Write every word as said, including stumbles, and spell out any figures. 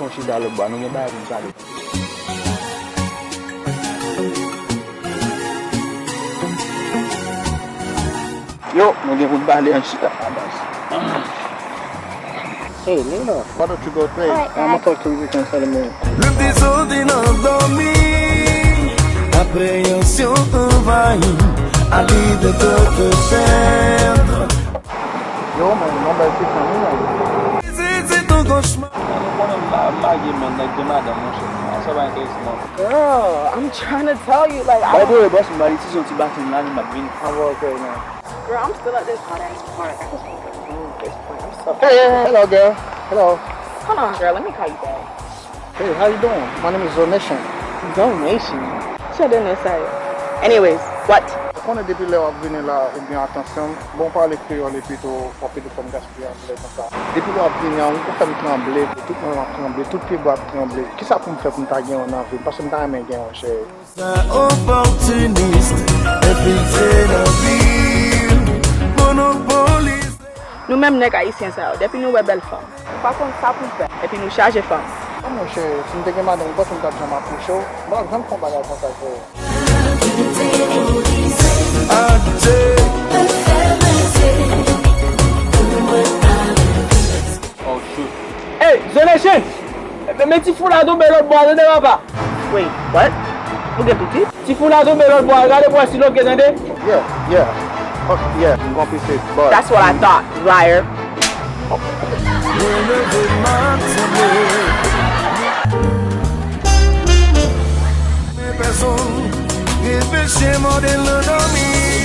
Nou chita lòtbò a, nou gen bagay pou n pale. Yo, nou gen pou n pale, ann chita la, baz. Hey, Lina, why don't you go play? Alright, I'ma talk to you in a minute. Le désordre est endormi. Appréhension envahit à l'idée de te perdre. Yo, man, yon bèl ti fanmi, man. C'est ton cauchemar. Ou konnen m ma-, m marye, man, nèg gen madanm, monchè. Sa pa enterese mwen. Girl, I'm trying to tell you, like, I By the way, boss, m ba li ti zon ti baton la, m ap vini. Ah, well, okay, man. Girl, I'm still at this hot ass part. I just wanna move this point. I'm so Hey, hey, hey, hello, girl. Hello. Hold on, girl. Let me call you back. Hey, how you doing? My name is Zonation. Zonation? Sa de non sa yo. Anyways, what? Ou konnen depi lè w ap vini la, ou gen atansyon m. Bon, w pale kreyòl epi tou, w ap pede fè m gaspiye anglè konsa. Depi lè w ap vini an, ou fè m tranble, tout mwen ap tranble, tout pyebwa ap tranble. Kisa pou m fè pou m ta gen w nan vi m? Paske m ta renmen gen w, cheri. Opportuniste, infiltré nan vil, monopoliste. Nou menm nèg ayisyen sa yo, depi nou wè bèl fanm, nou pa konn sa pou n fè, epi nou chaje fanm. Kòman, cheri, si m te gen madanm, ou panse m t ap janm apwoche w? M pa t ap janm fè yon bagay konsa, cheri. Adje. Oh, shoot. Hey, Zonation! Men, men ti fou la tonbe lòt bò a, tande papa. Wait, what? Nou gen pitit? Ti fou la tonbe lòt bò a, gade pou wè si l oke, tande. Yeah, yeah. Ok, yeah, m konplis, but That's what I thought, liar. Mwen leve m ap sanble. Men pèsonn, gen peche mòde l nan dòmi.